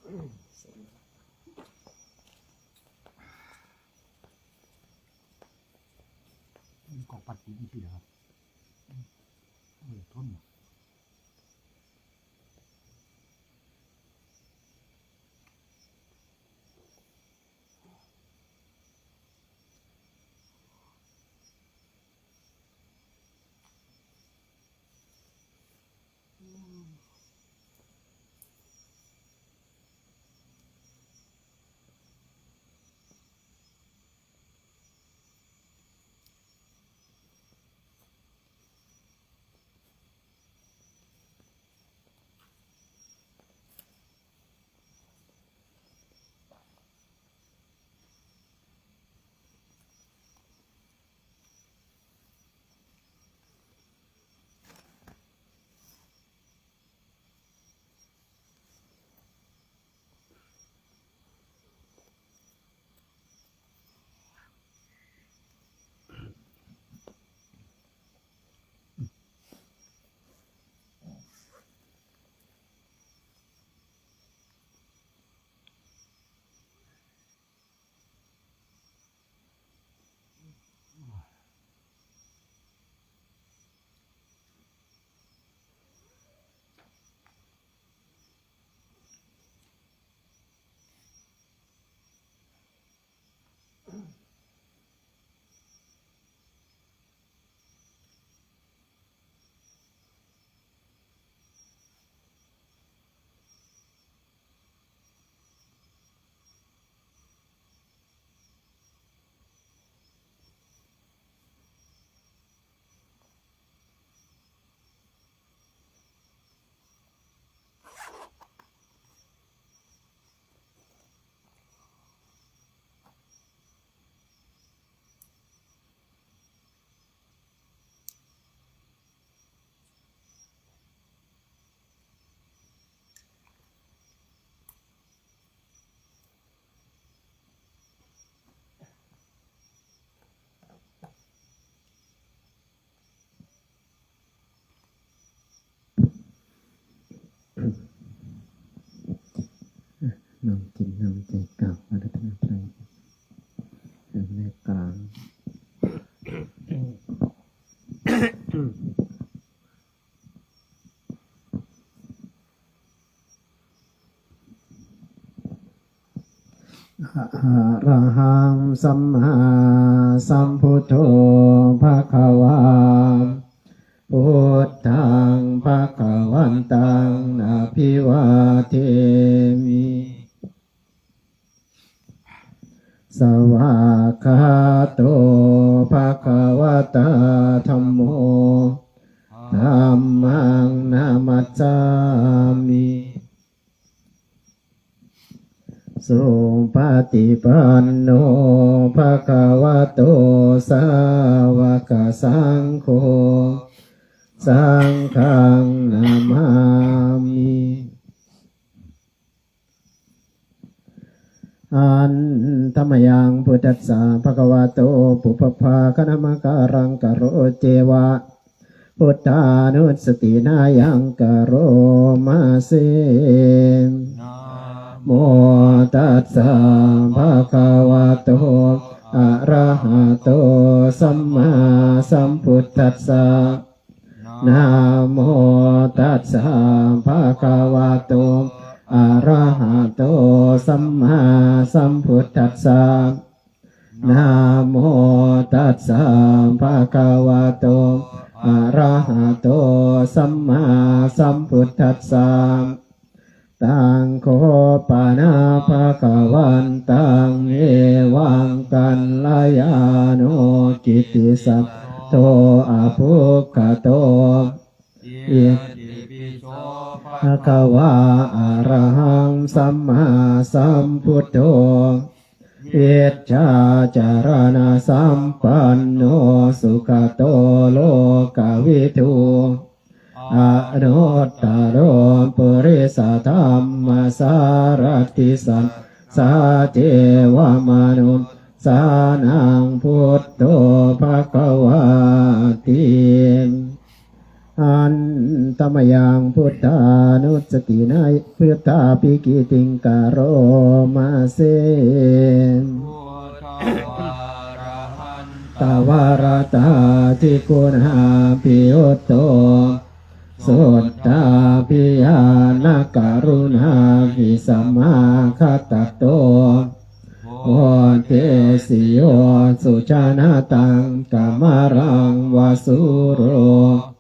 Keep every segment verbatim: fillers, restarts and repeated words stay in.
ของปัดติดนี่สิเหรอครับ เออ ทน น้อมจิตน้อมใจกราบอาราธนาพระครั้งแรกกลาง Arahaṃ sammāsambuddho bhagavā. Buddhaṃ bhagavantaṃ abhivādemi. Svākkhāto bhagavatā dhammo. Dhammaṃ namassāmi. Supaṭipanno bhagavato sāvakasaṅgho. Saṅghaṃ namāmi. Handa mayaṃ buddhassa bhagavato pubbabhāganamakāraṃ karoceva buddhānussatinayaṃ karoma se. Namo tassa bhagavato arahato sammāsambuddhassa. Namo tassa bhagavato arahato sammāsambuddhassa. Namo tassa bhagavato arahato sammāsambuddhassa. Taṃ kho pana bhagavantaṃ evaṃ kalyāṇo kittisaddo abbhuggato. Itipi so bhagavā arahaṃ sammāsambuddho vijjācaraṇasampanno sugato lokavidū anuttaro purisadammasārathi satthā devamanussānaṃ buddho bhagavāti. Handa mayaṃ buddhānussatinayaṃ buddhābhigītiṃ karoma se. Buddhavārahantavaratādiguṇābhiyutto suddhābhiñāṇakaruṇābhisamāgatatto bodhesi yo sujanataṃ kamalaṃva sūro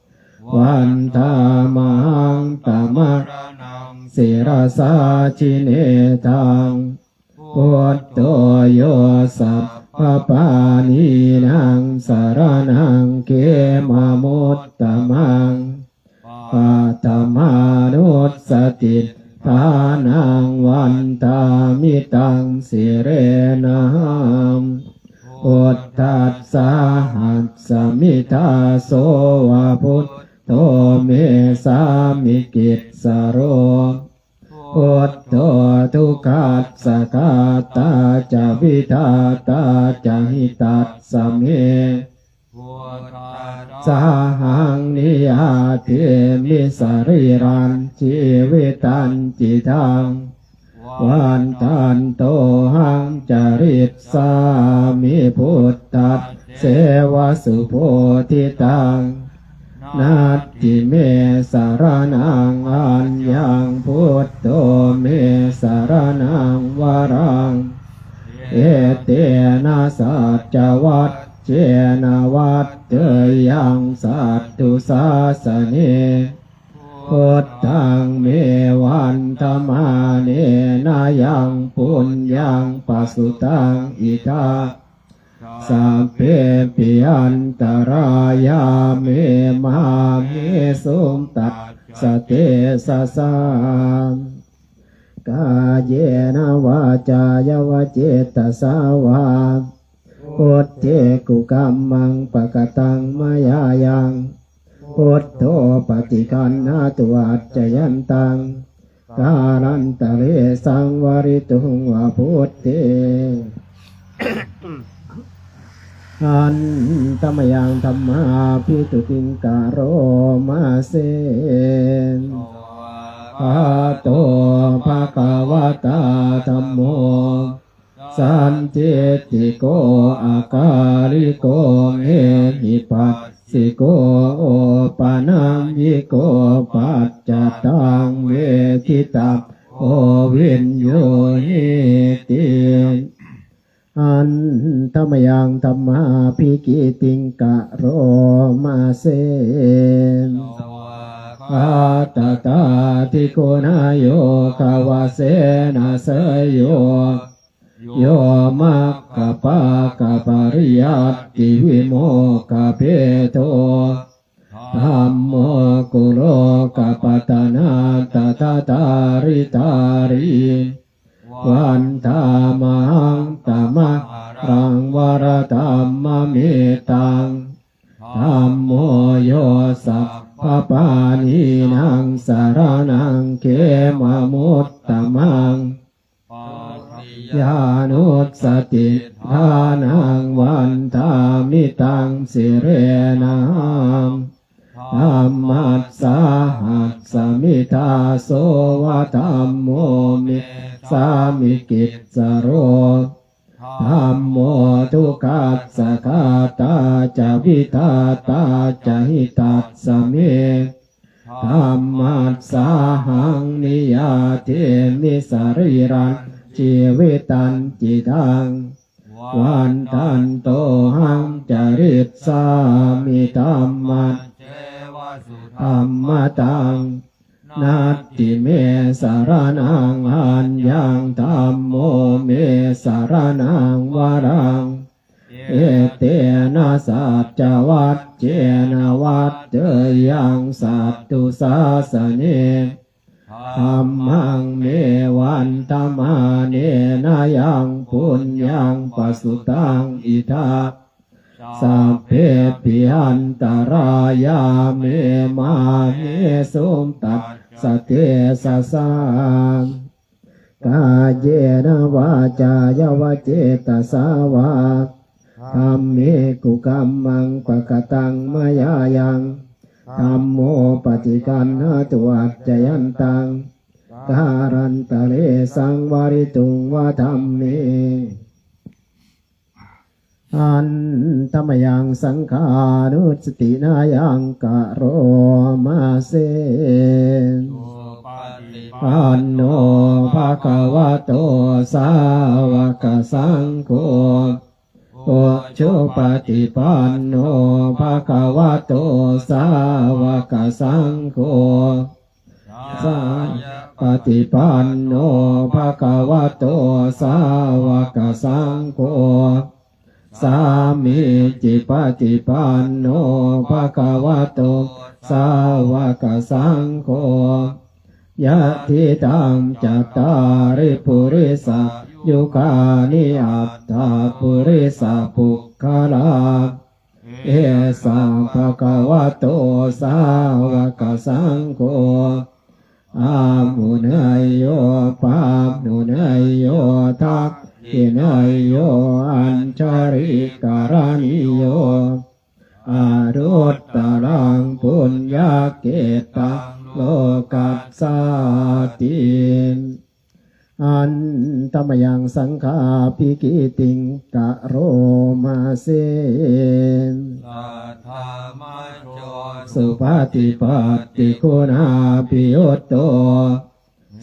vandāmahaṃ tamaraṇaṃ sirasā jinendaṃ. Buddho yo sabbapāṇīnaṃ saraṇaṃ khemamuttamaṃ paṭhamānussatiṭṭhānaṃ vandāmi taṃ sirenahaṃ. Buddhassāhasmi dāso va buddho me sāmikissaro. Buddho dukkhassa ghātā ca vidhātā ca hitassa me. Buddhassāhaṃ niyyādemi sarīrañjīvitañcidaṃ vandantohaṃ carissāmi buddhasseva subodhitaṃ. Natthi me saraṇaṃ aññaṃ buddho me saraṇaṃ varaṃ. Etena saccavajjena vaḍḍheyyaṃ satthu sāsane. Buddhaṃ me vandamānena yaṃ puññaṃ pasutaṃ idha sabbepi antarāyā me māhesuṃ tassa tejasā. Kāyena vācāya va cetasā vā buddhe kukammaṃ pakataṃ mayā yaṃ buddho paṭiggaṇhatu accayantaṃ kālantare saṃvarituṃ va buddhe. Handa mayaṃ dhammābhigītiṃ karoma se. Svākkhāto bhagavatā dhammo sandiṭṭhiko akāliko ehipassiko opanayiko paccattaṃ veditabbo viññūhīti. Handa mayaṃ dhammābhigītiṃ karoma se. Svākkhātatādiguṇayogavasena seyyo yo maggapākapariyattivimokkhabhedo dhammo kulokapatanā tadatārithārī vandāmahaṃ tamaraṃ varadhammametaṃ. Dhammo yo sabbapāṇīnaṃ saraṇaṃ khemamuttamaṃ paṭiyanussatiṭṭhānaṃ vandāmi taṃ sirenahaṃ. Dhammassāhasmi dāso va dhammo me sāmikissaro. Dhammo dukkhassa ghātā ca vidhātā ca hitassa me. Dhammassāhaṃ niyyādemi sarīrañjīvitañcidaṃ vandantohaṃ carissāmi dhammasseva sudhammataṃ. Natthi me saraṇaṃ aññaṃ dhammo me saraṇaṃ varaṃ. Etena saccavajjena vaḍḍheyyaṃ satthu sāsane. Dhammaṃ me vandamānena yaṃ puññaṃ pasutaṃ idha sabbepi antarāyā me māhesuṃ tassa tejasā. Kāyena vācāya va cetasā vā dhamme kukammaṃ pakataṃ mayā yaṃ dhammo paṭiggaṇhatu accayantaṃ, kālantare saṃvarituṃ va dhamme. Handa mayaṃ saṅghānussatinayaṃ karoma se. Supaṭipanno bhagavato sāvakasaṅgho, ujupaṭipanno bhagavato sāvakasaṅgho, ñāyapaṭipanno bhagavato sāvakasaṅgho, sāmīcipaṭipanno bhagavato sāvakasaṅgho, yadidaṃ cattāri purisayugāni aṭṭha purisapuggalā, esa bhagavato sāvakasaṅgho, āhuneyyo pāhuneyyo dakkhiṇeyyo añjalikaraṇīyo, anuttaraṃ puññakkhettaṃ lokassāti. Handa mayaṃ saṅghābhigītiṃ karoma se. Saddhammajo supaṭipattiguṇābhiyutto,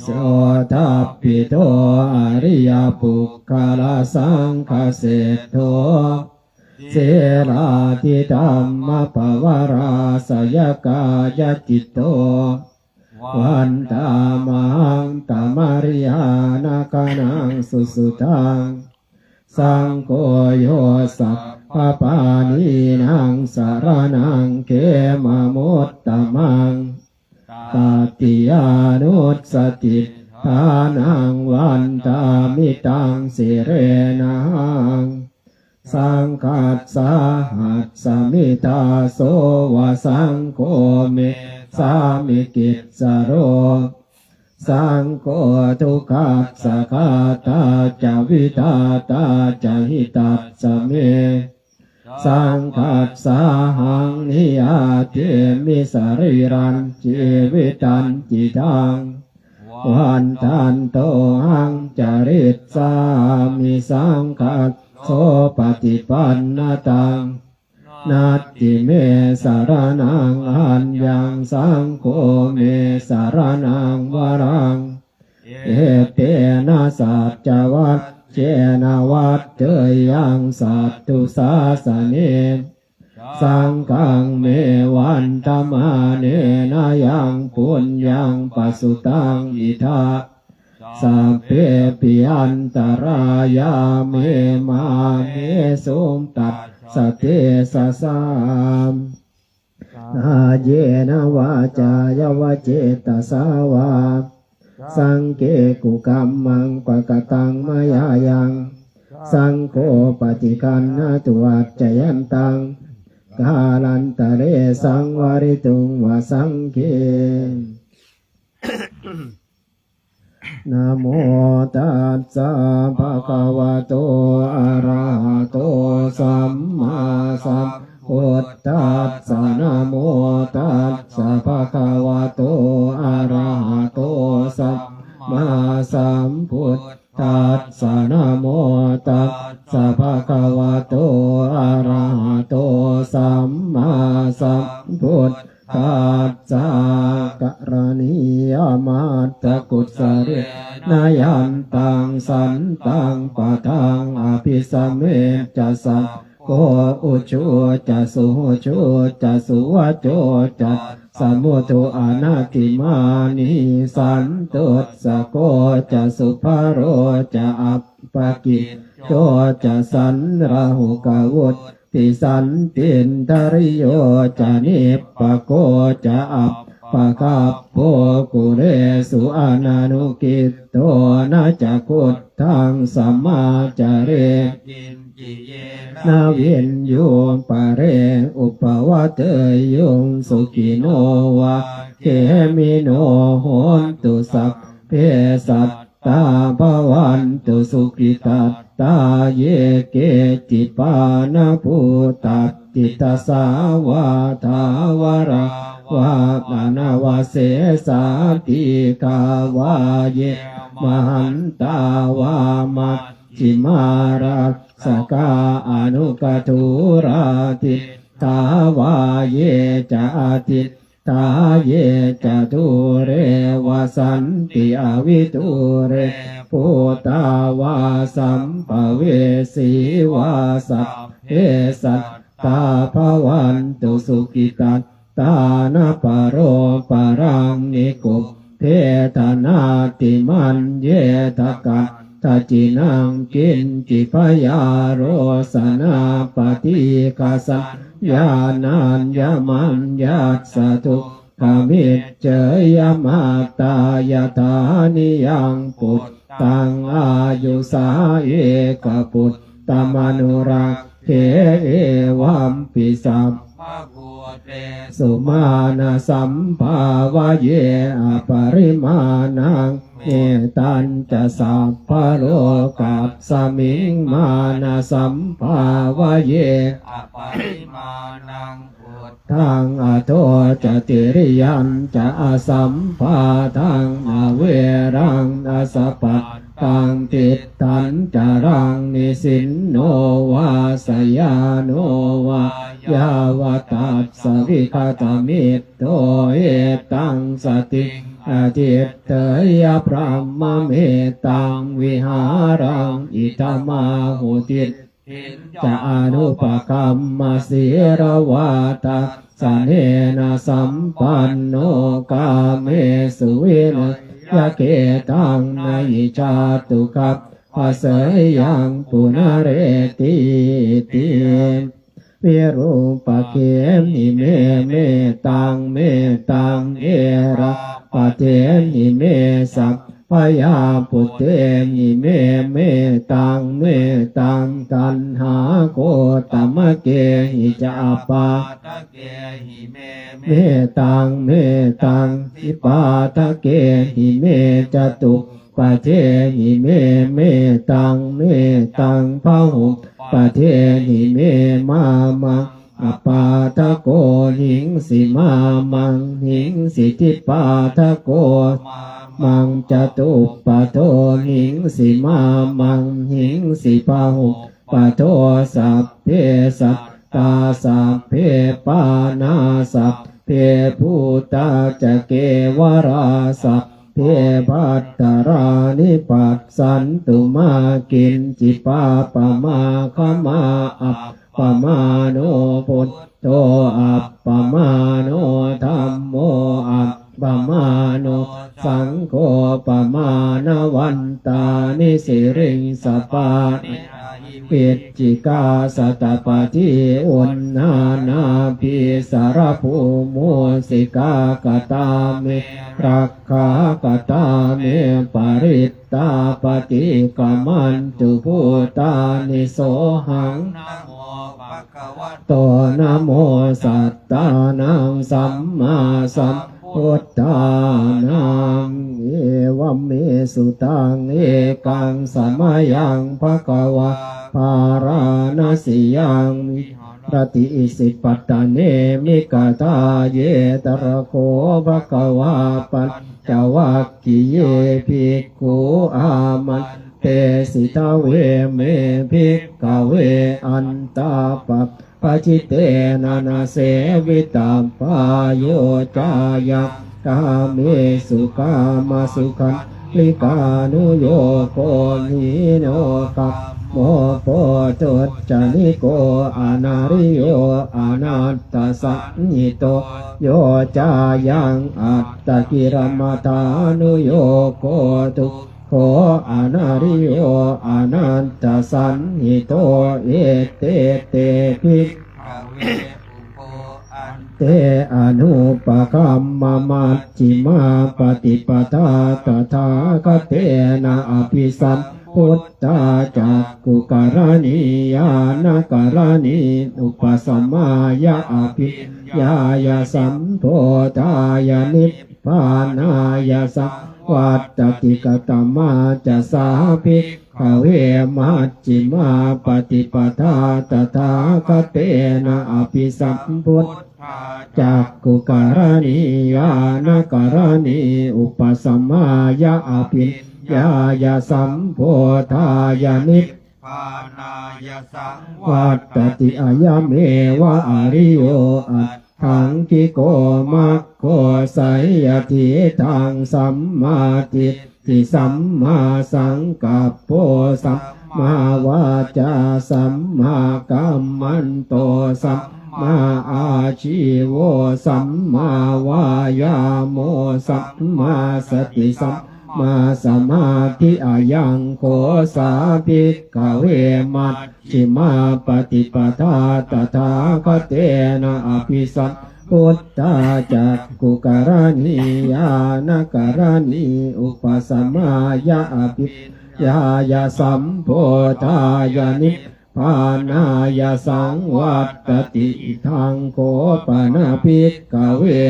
sotapitto ariyapuggalasaṅghaseṭṭho, sīlādidhammapavarāsayakāyacitto, vandāmahaṃ tamariyāna gaṇaṃ susuddhaṃ. Saṅgho yo sabbapāṇīnaṃ saraṇaṃ khemamuttamaṃ, tatiyānussatiṭṭhānaṃ vandāmi taṃ sirenahaṃ. Saṅghassāhasmi dāso va saṅgho me sāmikissaro, saṅgho dukkhassa ghātā ca vidhātā ca hitassa me. Saṅghassāhaṃ niyyādemi sarīrañjīvitañcidaṃ, vandantohaṃ carissāmi saṅghassopaṭipannataṃ. Natthi me saraṇaṃ aññaṃ, saṅgho me saraṇaṃ varaṃ, etena saccavajjena vaḍḍheyyaṃ satthu sāsane. Saṅghaṃ me vandamānena yaṃ puññaṃ pasutaṃ idha, sabbepi antarāyā me māhesuṃ tassa tejasā. Kāyena vācāya va cetasā vā, saṅghe kukammaṃ pakataṃ mayā yaṃ, saṅgho paṭiggaṇhatu accayantaṃ, kālantare saṃvarituṃ va saṅghe. Namo tassa bhagavato arahato sammāsambuddhassa. Namo tassa bhagavato arahato sammāsambuddhassa. Namo tassa bhagavato arahato sammāsambuddhassa. Karaṇīyamatthakusalena yantaṃ santaṃ padaṃ abhisamecca, sakko ujū ca suhujū ca suvaco cassa mudu anatimānī, santussako ca subharo ca appakicco ca sallahukavutti, santindriyo ca nipako ca appagabbho kulesu ananugiddho. Na ca khuddaṃ samācare kiñci yena viññū pare upavadeyyuṃ. Sukhino vā khemino hontu sabbe sattā bhavantu sukhitattā. Ye keci pāṇabhūtatthi tasā vā thāvarā vā anavasesā, dīghā vā ye mahantā vā, majjhimā rassakā aṇukathūlā, diṭṭhā vā ye ca adiṭṭhā, ye ca dūre vasanti avidūre, bhūtā vā sambhavesī vā, sabbe sattā bhavantu sukhitattā. Na paro paraṃ nikubbetha, nātimaññetha katthaci naṃ kiñci, byārosanā paṭīghasaññā, nāññamaññassa dukkhamiccheyya. Mātā yathā niyaṃ puttaṃ, āyusā ekaputtamanurakkhe, evampi sabbabhūtesu mānasambhāvaye aparimāṇaṃ. Mettañca sabbalokasmiṃ mānasambhāvaye aparimāṇaṃ, uddhaṃ adho ca tiriyañca asambādhaṃ averaṃ asapattaṃ. Tiṭṭhañcaraṃ nisinno vā sayāno vā yāvatassa vigatamiddho, etaṃ satiṃ adhiṭṭheyya brahmametaṃ vihāraṃ idhamāhu. Diṭṭhiñca anupagamma sīlavā dassanena sampanno, kāmesu vineyya gedhaṃ, na hi jātu gabbhaseyyaṃ punaretīti. Virūpakkhehi me mettaṃ, mettaṃ erāpathehi me, sabbahāputehi me mettaṃ, mettaṃ taṇhāgotamakkehi ca apādakehi me mettaṃ, mettaṃ dvipādakehi me catu ppadehi me mettaṃ, mettaṃ bahuppadehi me, mā maṃ apādako hiṃsi, mā maṃ hiṃsi dvipādako, mā maṃ catuppado hiṃsi, mā maṃ hiṃsi bahuppado. Sabbe sattā sabbe pāṇā, sabbe bhūtā ca kevalā, sabbe bhadrāni passantu, mā kiñci pāpamāgamā. Appamāṇo buddho, appamāṇo dhammo, appamāṇo saṅgho, pamāṇavantāni siriṃsapāni, vicchikā satapadī uṇṇānābhī sarabū mūsikā. Katā me rakkhā, katā me parittā, paṭikkamantu bhūtāni. Sohaṃ namo bhagavato, namo sattannaṃ sammāsam buddhānaṃ. Evaṃ me sutaṃ. Ekaṃ samayaṃ bhagavā bārāṇasiyaṃ viharati isipatane migadāye. Tatra kho bhagavā pañcavaggiye bhikkhū āmantesi: Dveme, bhikkhave, antā pab bajitena na sevitabbā. Yo cāyaṃ kāmesu kāmasukhallikānuyogo hīno gammo pothujjaniko anariyo anatthasañhito, yo cāyaṃ attakilamathānuyogo dukh kho anariyo anatthasañhito. Ete te, bhikkhave, ubho ante anupagamma majjhimā paṭipadā tathāgatena abhisambuddhā cakkhukaraṇī ñāṇakaraṇī upasamāya abhiññāya sambodhāya nib bānāya saṃvattati. Katamā ca sā, bhikkhave, majjhimā paṭipadā tathāgatena abhisambuddhā cakkhukaraṇī ñāṇakaraṇī upasamāya abhiññāya sambodhāya nibbānāya saṃvattati. Ayameva ariyo aṭṭhaṅgiko maggo. Seyyathīdaṃ: sammādiṭṭhi sammāsaṅkappo sammāvācā sammākammanto sammāājīvo sammāvāyāmo sammāsati sammāsamādhi. Ayaṃ kho sā bhikkhave majjhimā paṭipadā tathāgatena abhisambuddhā cakkhukaraṇī ñāṇakaraṇī upasamāya abhiññāya sambodhāya nibbānāya saṃvattati. Idaṃ kho pana bhikkhave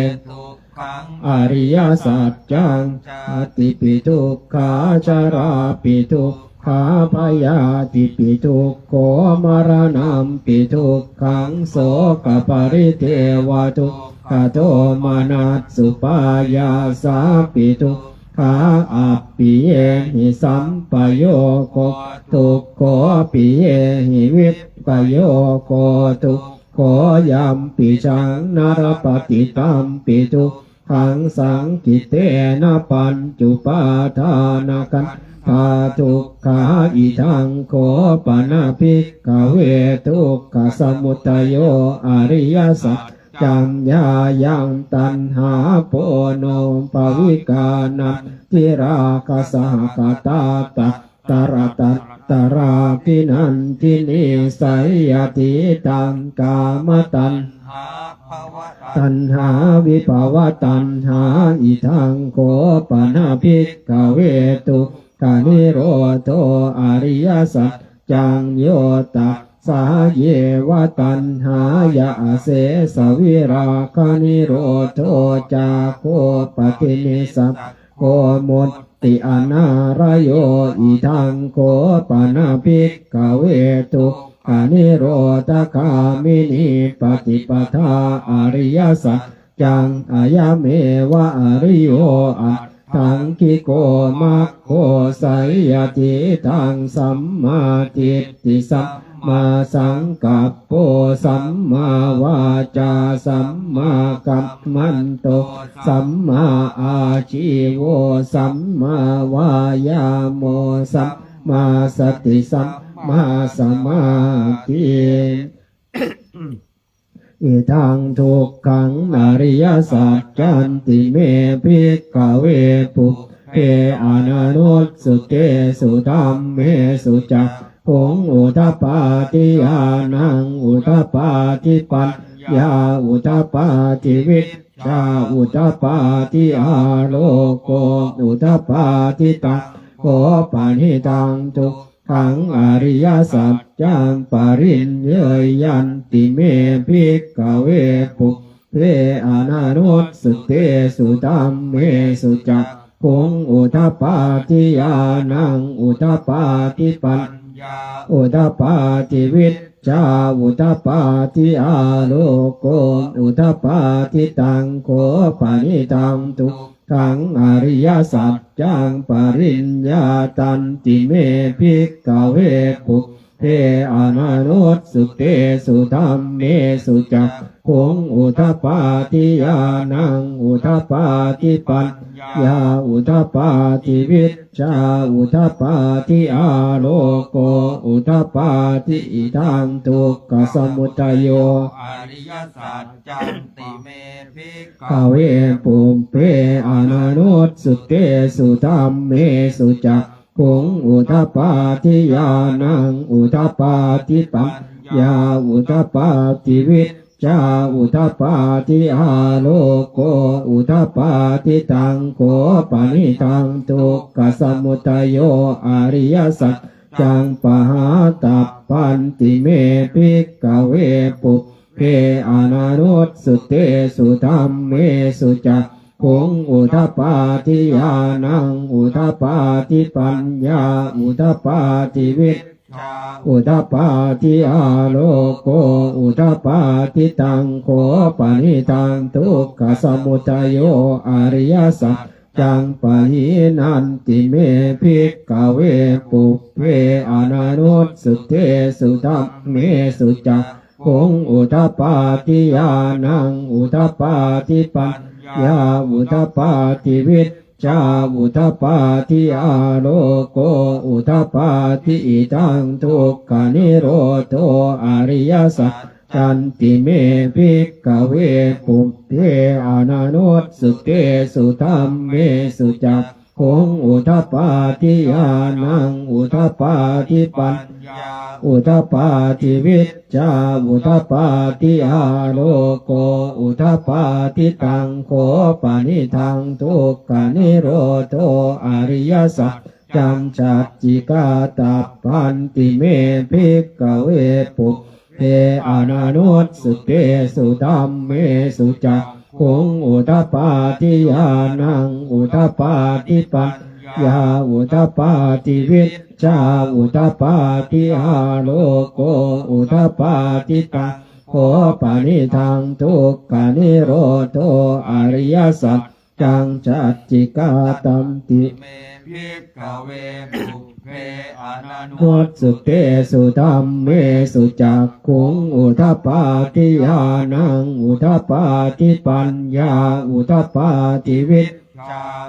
ariyasaccaṃ: jātipi dukkhā jarāpi dukkhā byādhipi dukkho maraṇampi dukkhaṃ sokaparidevadukkhadomanassupāyāsāpi dukkhā appiyehi sampayogo dukkho piyehi vippayogo dukkho yampidaṃ na labhati tampi dukkhaṃ saṅkhittena pañcupādānakkhandhā dukkhā. Idaṃ kho pana bhikkhave dukkhasamudayo ariyasaccaṃ: yāyaṃ taṇhā ponobbhavikā nandirāgasahagatā tatra tatrābhinandinī. Seyyathīdaṃ: kāmataṇhā bhavataṇhā vibhavataṇhā. Idaṃ kho pana bhikkhave dukkhanirodho ariyasaccaṃ: yo tassāyeva taṇhāya asesavirāganirodho cāgo paṭinissaggo mutti anālayo. Idaṃ kho pana bhikkhave dukkhanirodhagāminī paṭipadā ariyasaccaṃ: ayameva ariyo aṭṭhaṅgiko maggo. Seyyathīdaṃ: sammādiṭṭhi sammāsaṅkappo sammāvācā sammākammanto sammāājīvo sammāvāyāmo sammāsati sammāsamādhi. Idaṃ dukkhaṃ ariyasaccanti me bhikkhave pubbe ananussutesu dhammesu cakkhuṃ udapādi ñāṇaṃ udapādi paññā udapādi vijjā udapādi āloko udapādi. Taṃ kho panidaṃ duk khaṃ ariyasaccaṃ pariññeyyanti me bhikkhave pubbe ananussutesu dhammesu cakkhuṃ udapādi ñāṇaṃ udapādi paññā udapādi vijjā udapādi āloko udapādi. Taṃ kho panidaṃ duk khaṃ ariyasaccaṃ pariññātanti me bhikkhave pubbe ananussutesu dhammesu cakkhuṃ udapādi ñāṇaṃ udapādi paññā udapādi vijjā udapādi āloko udapādi. Idaṃ dukkhasamudayo ariyasaccanti me bhikkhave pubbe ananussutesu dhammesu cakkhuṃ udapādi ñāṇaṃ udapādi paññā udapādi vijjā udapādi āloko udapādi. Taṃ kho panidaṃ dukkhasamudayo ariyasaccaṃ pahātabbanti me bhikkhave pub be ananussutesu dhammesu cakkhuṃ udapādi ñāṇaṃ udapādi paññā udapādi vijjā udapādi, āloko udapādi. Taṃ kho panidaṃ dukkhasamudayo ariyasaccaṃ pahīnanti me bhikkhave pubbe ananussutesu dhammesu cakkhuṃ udapādi, ñāṇaṃ udapādi, paññā udapādi, vij jā udapādi, āloko udapādi. Idaṃ dukkhanirodho ariyasaccanti me bhikkhave pubbe ananussutesu dhammesu cakkhuṃ udapādi, ñāṇaṃ udapādi, paññā udapādi, vij jā udapādi, āloko udapādi. Taṃ kho panidaṃ dukkhanirodho ariyasaccaṃ sacchikātabbanti me bhikkhave pubbe ananussutesu dhammesu cakkhuṃ udapādi, ñāṇaṃ udapādi, paññā udapādi, vij jā udapādi, āloko udapādi. Taṃ kho panidaṃ dukkhanirodho ariyasaccaṃ sacchikātanti me bhikkhave pubbe ananussutesu dhammesu cakkhuṃ udapādi, ñāṇaṃ udapādi, paññā udapādi, vij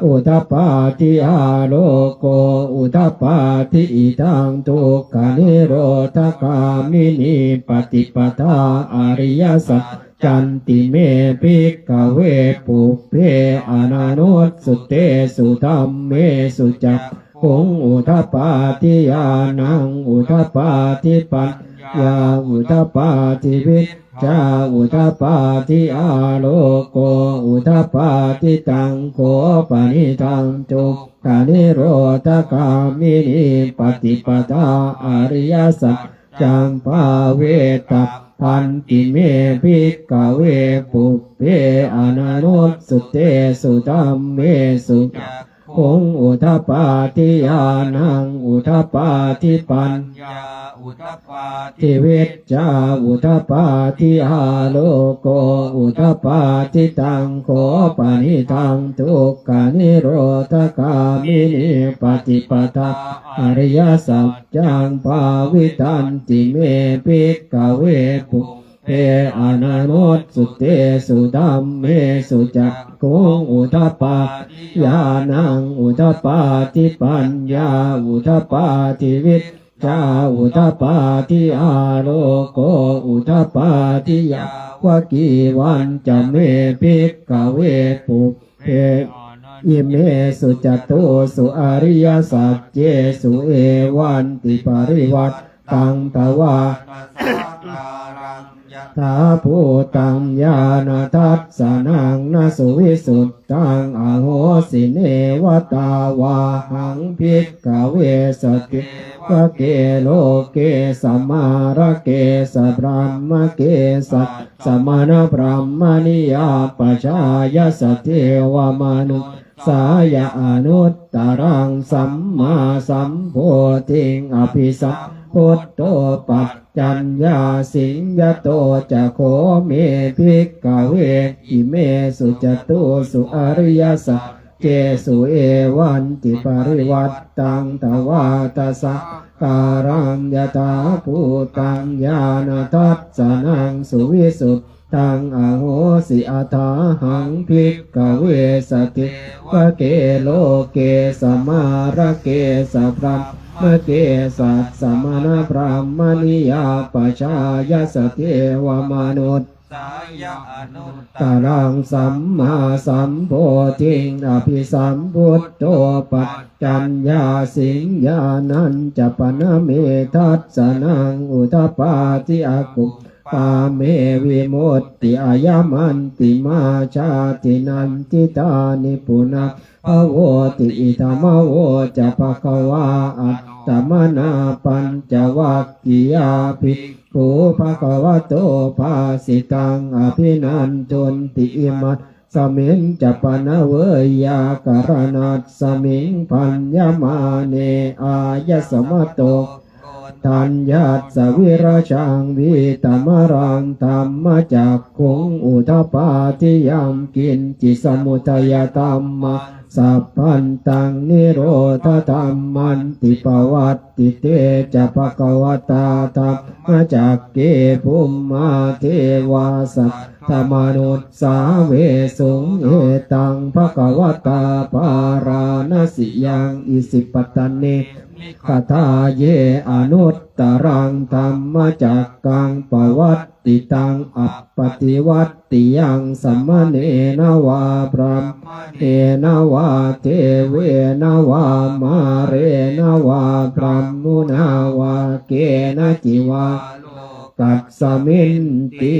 udapādi, āloko udapādi. Idaṃ dukkhanirodhagāminī paṭipadā ariyasaccanti me bhikkhave pubbe ananussutesu dhammesu cakkhuṃ udapādi, ñāṇaṃ udapādi, paññā udapādi, vij jā udapādi, āloko udapādi. Taṃ kho panidaṃ dukkhanirodhagāminī paṭipadā ariyasaccaṃ bhāvetabbanti me bhikkhave pubbe ananussutesu dhammesu cakkhuṃ udapādi, ñāṇaṃ udapādi, paññā udapādi, vij jā udapādi, āloko udapādi. Taṃ kho panidaṃ dukkhanirodhagāminī paṭipadā ariyasaccaṃ bhāvitanti me bhikkhave pubbe ananussutesu dhammesu cakkhuṃ udapādi, ñāṇaṃ udapādi, paññā udapādi, vij jā udapādi, āloko udapādi. Yāvakīvañca me bhikkhave pubbe imesu catūsu ariyasaccesu evantiparivaṭṭaṃ dvādasākāraṃ yathābhūtaṃ ñāṇadassanaṃ na suvisuddhaṃ ahosi, neva tāvāhaṃ bhikkhave sadevake loke samārake sabrahmake sassamaṇabrāhmaṇiyā pajāya sadevamanussāya anuttaraṃ sammāsambodhiṃ abhisambuddho paccaññāsiṃ. Yato ca kho me bhikkhave imesu catūsu ariyasaccesu evantiparivaṭṭaṃ dvādasākāraṃ yathābhūtaṃ ñāṇadassanaṃ suvisuddhaṃ ahosi, athāhaṃ bhikkhave sadevake loke samārake sabrahmake sassamaṇabrāhmaṇiyā pajāya sadevamanussāya anuttaraṃ sammāsambodhiṃ abhisambuddho paccaññāsiṃ. Ñāṇañca pana me dassanaṃ udapādi: akuppā me vimutti, ayamantimā jāti, nandiṭṭhāni punabbhavoti. Idamavoca bhagavā. Attamanā pañcavaggiyā bhikkhū bhagavato bhāsitaṃ abhinandunti. Imasmiñca pana veyyākaraṇasmiṃ bhaññamāne āyasmato taññassa virajaṃ vītamalaṃ dhammacakkhuṃ udapādi: yaṅkiñci samudayadhammaṃ sabbantaṃ nirodhadhammanti. Pavattite ca bhagavatā dhammacakke bhummā devā saddamanussāvesuṃ: etaṃ bhagavatā bārāṇasiyaṃ isipatane migadāye anuttaraṃ dhammacakkaṃ pavattitaṃ appaṭivattiyaṃ samaṇena vā brāhmaṇena vā devena vā mārena vā brahmunā vā kenaci vā lokasminti.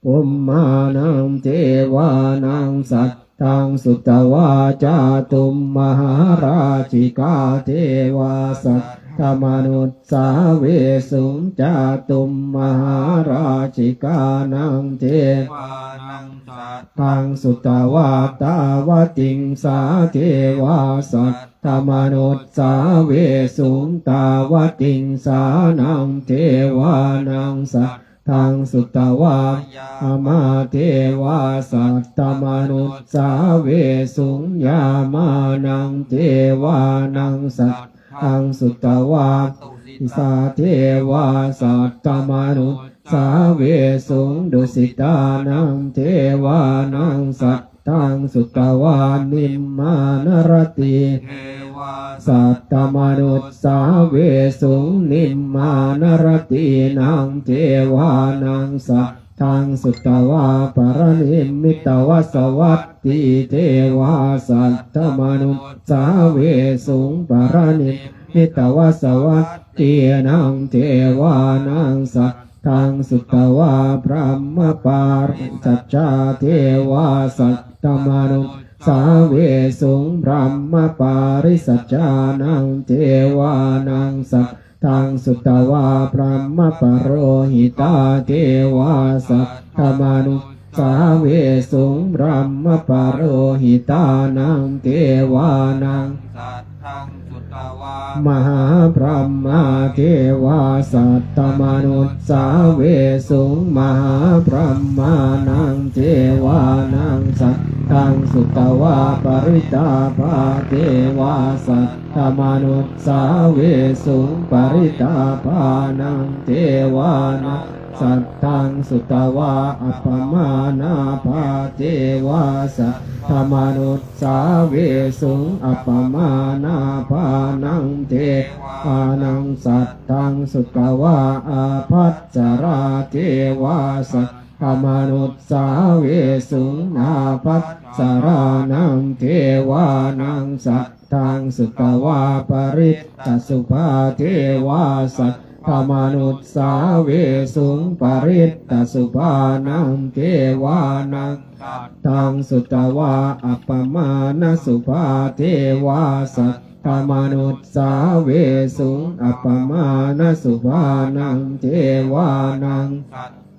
Bhummānaṃ devānaṃ saddaṃ sutvā cātummahārājikā devā saddamanussāvesuṃ. Cātummahārājikānaṃ devānaṃ saddaṃ sutvā tāvatiṃsā devā saddamanussāvesuṃ. Tāvatiṃsānaṃ devānaṃ saddaṃ sutvā yāmā devā saddamanussāvesuṃ. Yāmānaṃ devānaṃ saddaṃ sutvā tusitā devā saddamanussāvesuṃ. Tusitānaṃ devānaṃ saddaṃ sutvā nimmānaratī devā saddamanussāvesuṃ. Nimmānaratīnaṃ devānaṃ saddaṃ sutvā paranimmitavasavattī devā saddamanussāvesuṃ. Paranimmitavasavattīnaṃ devānaṃ saddaṃ sutvā brahmapārisajjā devā saddamanussāvesuṃ. Brahmapārisajjānaṃ devānaṃ saddaṃ sutvā brahmapurohitā devā saddamanussāvesuṃ. Brahmapurohitānaṃ devānaṃ saddaṃ sutvā mahābrahmā devā saddamanussāvesuṃ. Mahābrahmānaṃ devānaṃ saddaṃ sutvā parittābhā devā saddamanussāvesuṃ. Parittābhānaṃ devānaṃ saddaṃ sutvā appamāṇābhā devā saddamanussāvesuṃ. Appamāṇābhānaṃ devānaṃ saddaṃ sutvā ābhassarā devā saddamanussāvesuṃ. Ābhassarānaṃ devānaṃ saddaṃ sutvā parittasubhā devā saddamanussāvesuṃ. Parittasubhānaṃ devānaṃ saddaṃ sutvā appamāṇasubhā devā saddamanussāvesuṃ. Appamāṇasubhānaṃ devānaṃ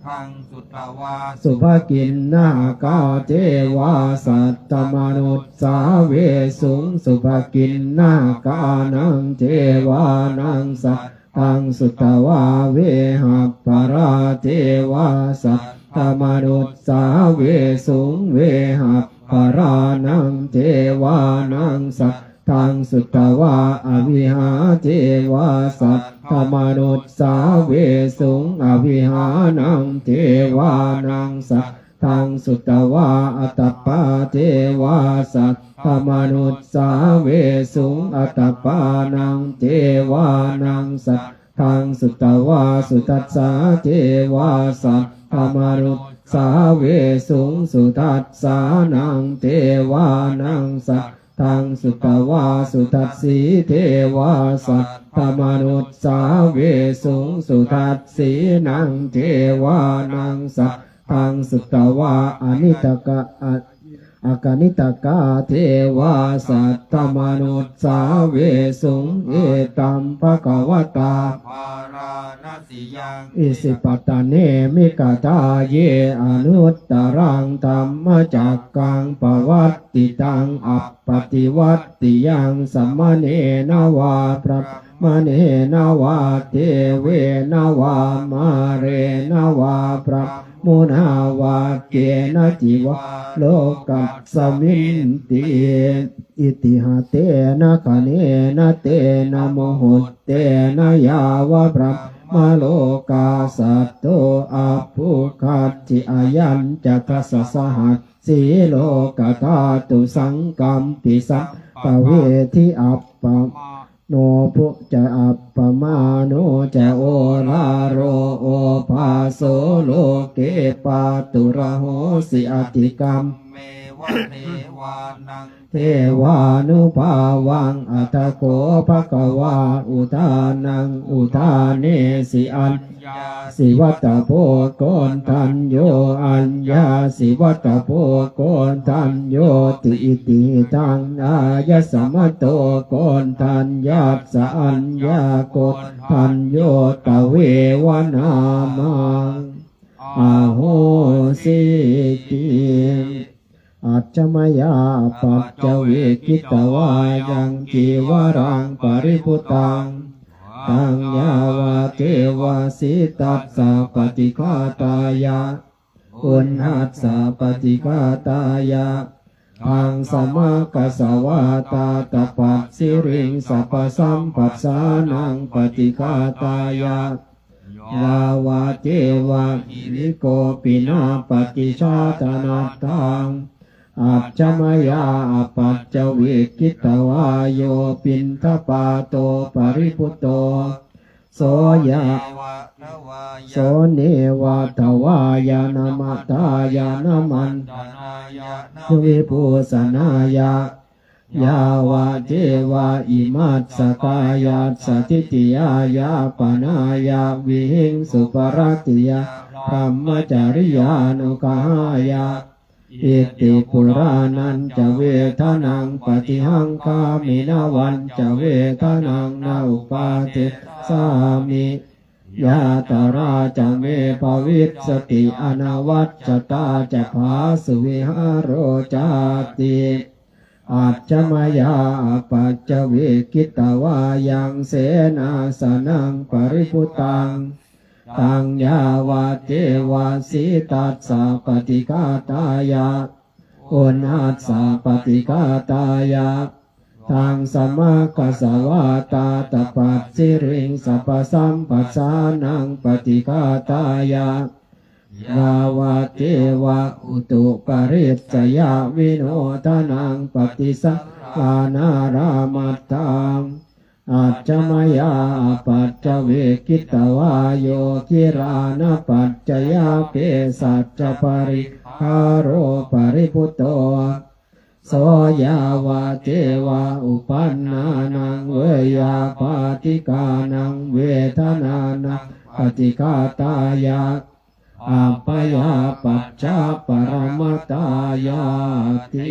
saddaṃ sutvā subhakiṇhakā devā saddamanussāvesuṃ. Subhakiṇhakānaṃ devānaṃ saddaṃ sutvā vehapphalā devā saddamanussāvesuṃ. Vehapphalānaṃ devānaṃ saddaṃ sutvā avihā devā saddamanussāvesuṃ. Avihānaṃ devānaṃ saddaṃ sutvā atappā devā saddamanussāvesuṃ. Atappānaṃ devānaṃ saddaṃ sutvā sudassā devā saddamanussāvesuṃ. Sudassānaṃ devānaṃ saddaṃ sutvā sudassī devā saddamanussāvesuṃ. Sudassīnaṃ devānaṃ saddaṃ sutvā anitaka a- akaniṭakā devā saddamanussāvesuṃ. Etaṃ bhagavatā bārāṇasiyaṃ isipatane migadāye anuttaraṃ dhammacakkaṃ pavattitaṃ appaṭivattiyaṃ samaṇena vā brāhmaṇena brāhmaṇena vā devena vā mārena vā brahmunā vā kenaci vā lokasminti. Itiha tena khaṇena tena muhuttena yāva brahmalokā saddo abbhuggacchi. Ayañca dasasahassī lokadhātu saṅkampi sampavedhi. Appamāṇo ca appamāṇo ca oḷāro obhāso loke pāturahosi. Atikkam devānaṃ devānubhāvaṃ. Atha kho bhagavā udānaṃ udānesi: Aññāsi vata bho Koṇḍañño, aññāsi vata bho Koṇḍaññoti. Itihidaṃ āyasmato Koṇḍaññassa Aññākoṇḍañño tveva nāmaṃ ahosīti. Ajjhamāyā apaccavekkhitvā yaṃ cīvaraṃ paribhuttaṃ, taṃ yāvadeva sītassa paṭighātāya, uṇhassa paṭighātāya, ḍaṃsamakasavātātapasiriṃ sapasamphassānaṃ paṭighātāya, yāvadeva hirikopinapaṭicchādanatthaṃ. Ajjhamāyā apaccavekkhitvā yo piṇḍapāto paribhutto, so yāva, so neva davāya na madāya na maṇḍanāya na vibhūsanāya, yāvadeva imassa kāyassa ṭhitiyā yāpanāya vihiṃsuparatiyā brahmacariyānuggahāya. Iti purāṇañca vedanaṃ paṭihaṅkhāmi navañca vedanaṃ na uppādessāmi, yātrā ca me bhavissati anavajjatā ca phāsuvihāro cāti. Ajjhamāyā apaccavekkhitvā yaṃ senāsanaṃ paribhuttaṃ, taṃ yāvadeva sītassa paṭighātāya, uṇhassa paṭighātāya, ḍaṃsamakasavātātapasiriṃ sapasamphassānaṃ paṭighātāya, yāvadeva utuparissayavinodanaṃ paṭisallānārāmatthaṃ. Ajjhamāyā apaccavekkhitvā yo gilānapaccayabhesajjaparikkhāro paribhutto, so yāvadeva uppannānaṃ veyyābādhikānaṃ vedanānaṃ paṭighātāya, abyāpajjhaparamatāyāti.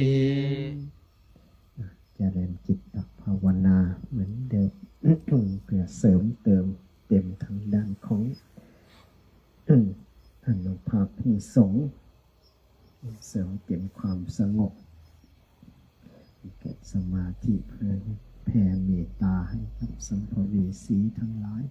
เจริญจิตภาวนาเหมือนเดิม เพื่อเสริมเติมเต็มทางด้านของ อานุภาพแห่งสงฆ์ เสริมเต็มความสงบ เกิดสมาธิเพื่อแผ่เมตตาให้กับสัมภเวสีทั้งหลาย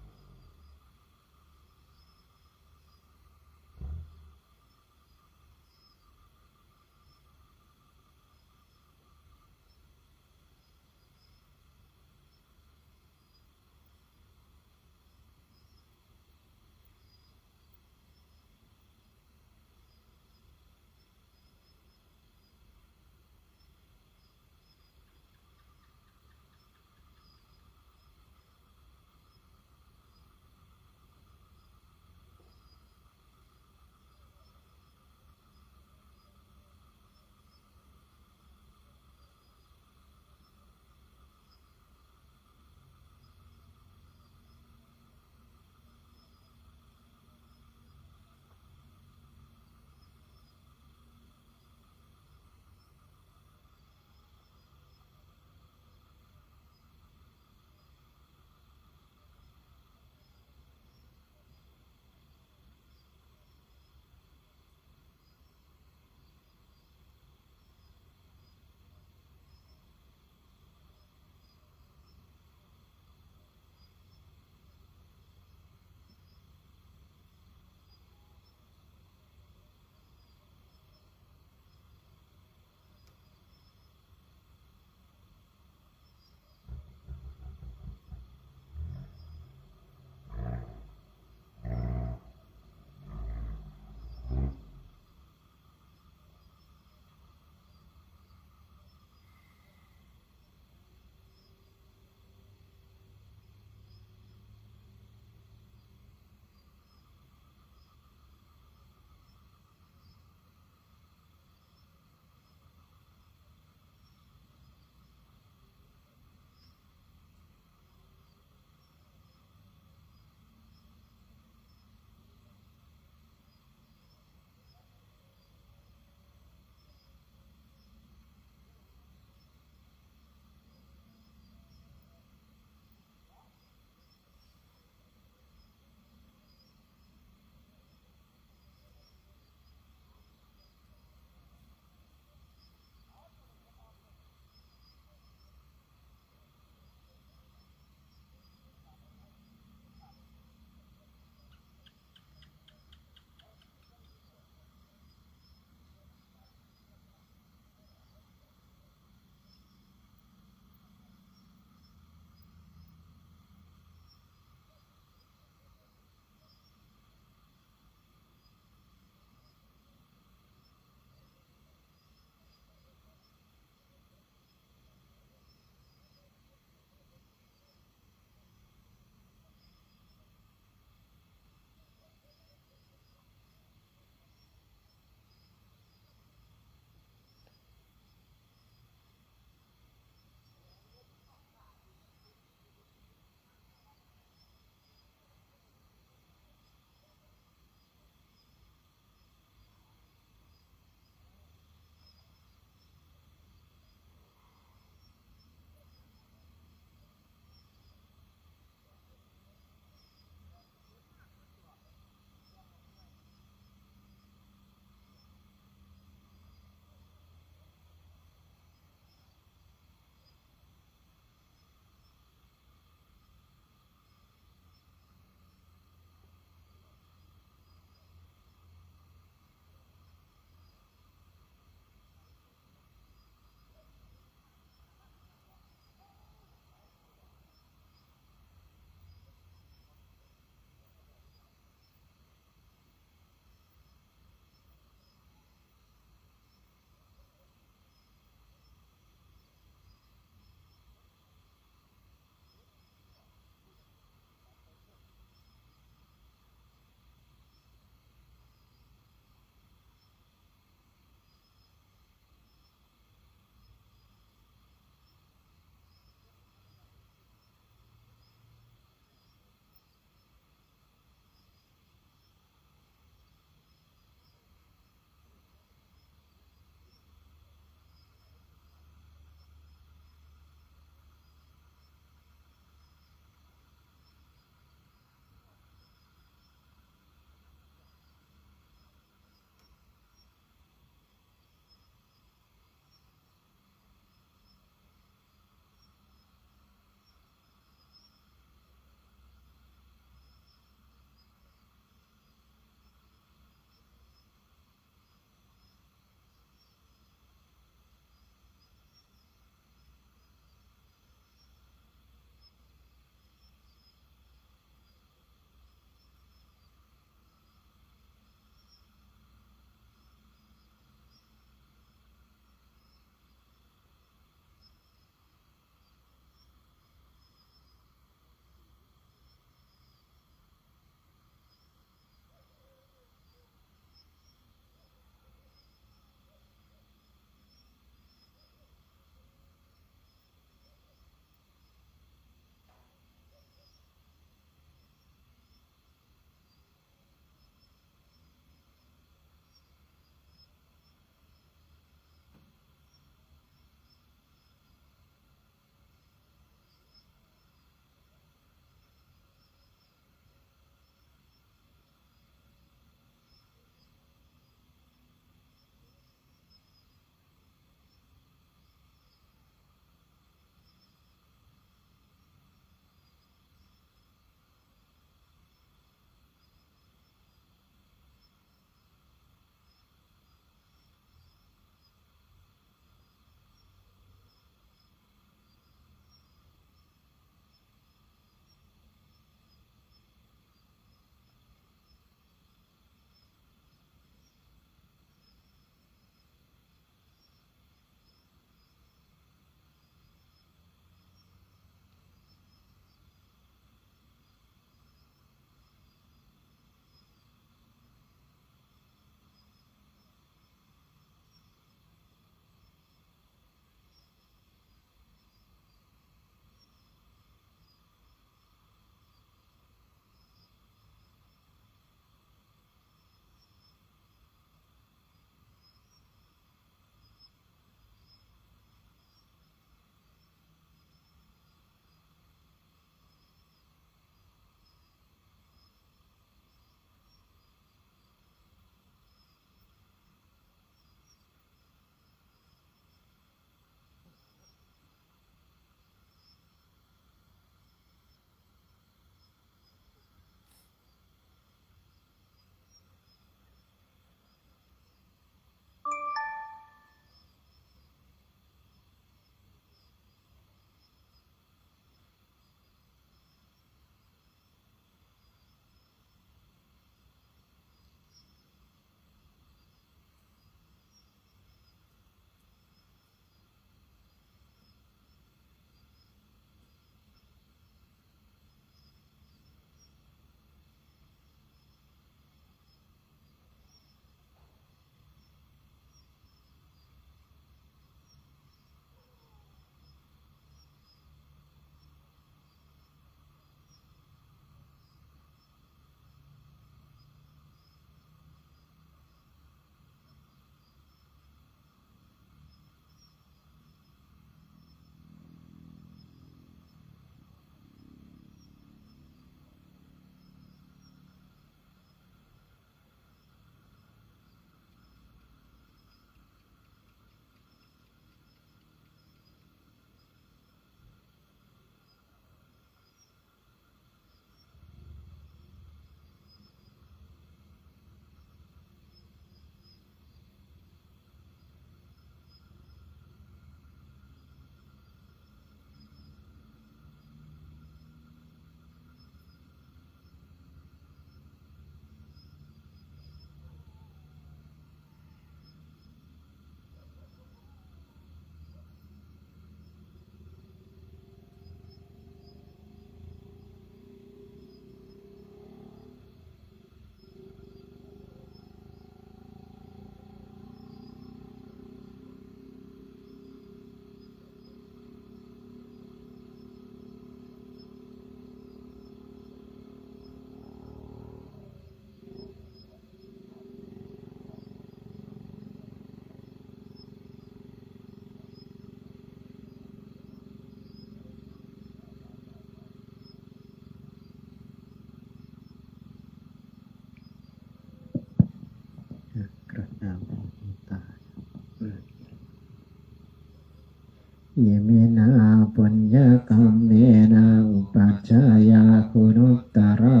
Iminā puññakammena upajjhāyā guṇuttarā,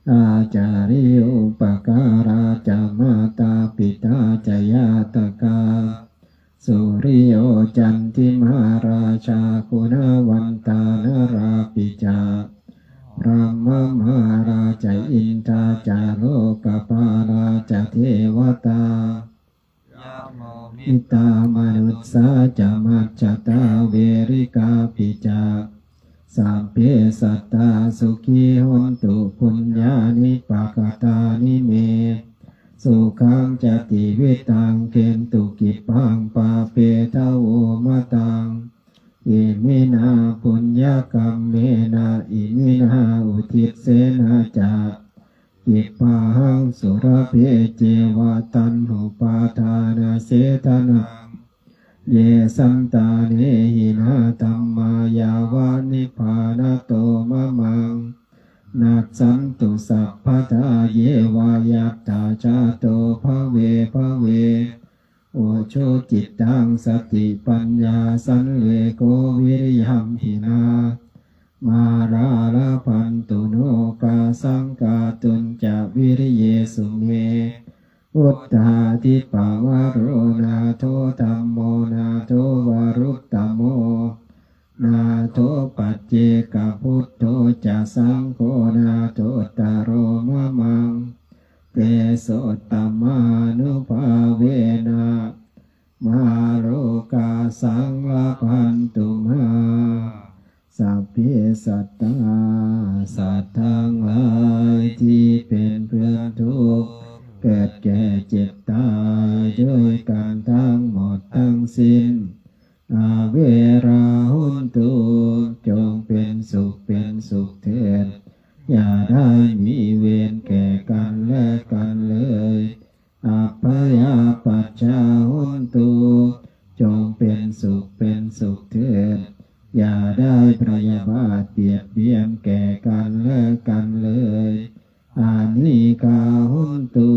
ācariyūpakārā ca mātā pitā ca ñātakā, suriyo candimā rājā guṇavantā narāpi ca, brahmamārā ca indā ca lokapālā ca devatā, yamo mittā manussā ca majjhattā verikāpi ca, sabbe sattā sukhī hontu puññāni pakatāni me, sukhañca tividhaṃ dentu khippaṃ pāpetha vomataṃ. Iminā puññakammena iminā uddissena ca, khippāhaṃ sulabhe ceva taṇhupādānachedanaṃ, ye santāne hinā dhammā yāva nibbānato mamaṃ, nassantu sabbadā yeva yattha jāto bhave bhave, ujucittaṃ satipaññā sallekho viriyamhinā, mārā labhantu nokāsaṃ kātuñca viriyesu me, vuttādhipavaro nātho dhammo nātho varuttamo, nātho paccekabuddho ca saṅgho nāthottaro mamaṃ, tesottamānubhāvena mārokāsaṃ labhantu mā. Sabbe sattā, สัตว์ทั้งหลายที่เป็นเพื่อนทุกข์ เกิดแก่เจ็บตายด้วยกันทั้งหมดทั้งสิ้น averā hontu จงเป็นสุขเป็นสุขเถิด อย่าได้มีเวรแก่กันและกันเลย abyāpajjhā hontu จงเป็นสุขเป็นสุขเถิด อย่าได้พยาบาทเบียดเบียนแก่กันและกันเลย anīghā hontu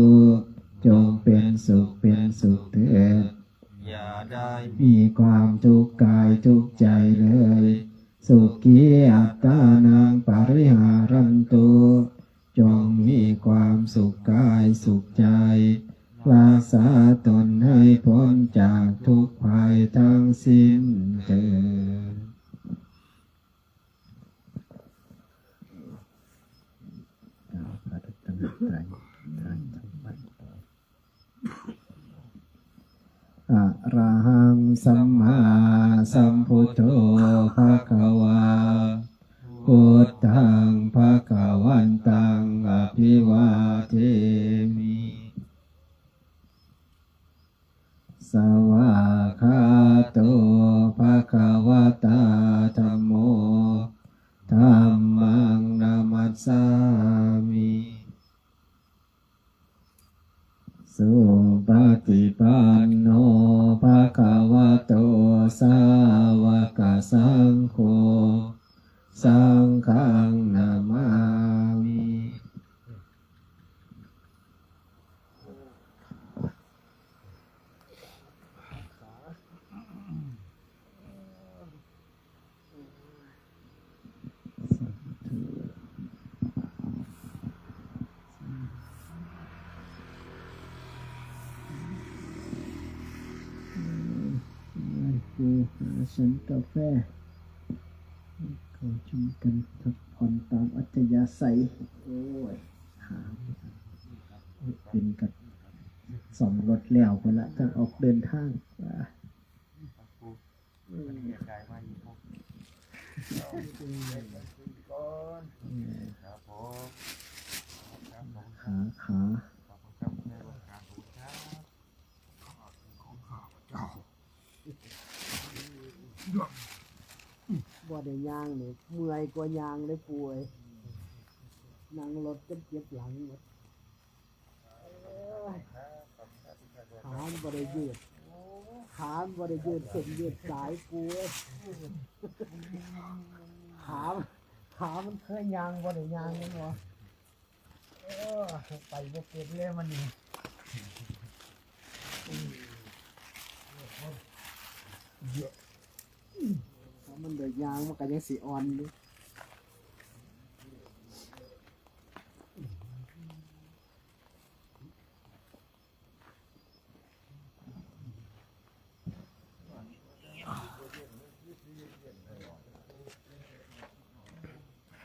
จงเป็นสุขเป็นสุขเถิด อย่าได้มีความทุกข์กายทุกข์ใจเลย sukhī attānaṃ pariharantu จงมีความสุขกายสุขใจ รักษาตนให้พ้นจากทุกข์ภัยทั้งสิ้นเถิด Arahaṃ sammāsambuddho bhagavā, buddhaṃ bhagavantaṃ abhivādemi. Svākkhāto bhagavatā dhammo, dhammaṃ namassāmi. Supaṭipanno bhagavato sāvakasaṅgho, saṅghaṃ namāmi. ไปหาฉันกาแฟ เขาชมกันพักผ่อนตามอัธยาศัย โอ้ย หา เป็นกับสองรถแล้วคนละ ต้องออกเดินทาง วันนี้ยายกายมาอีกครับ ครับผม ครับผม ขา ขา ขอบคุณครับ คุณยายบริการ ขอบคุณครับ ของข้าพเจ้า บ่ได้ย่างนี่ เมื่อยกว่าย่างเลยปู่เอ้ย นั่งรถจนเจ็บหลังหมด ขามันบ่ได้ยืด ขามันบ่ได้ยืดเส้นยืดสายปู่เอ้ย ขา ขามันเคยย่างบ่ได้ย่างแม่นบ่ เออ ไปบ่เป็นเลยมันนี่ เยอะ ถ้ามันได้ย่างมันก็ยังสิอ่อนอยู่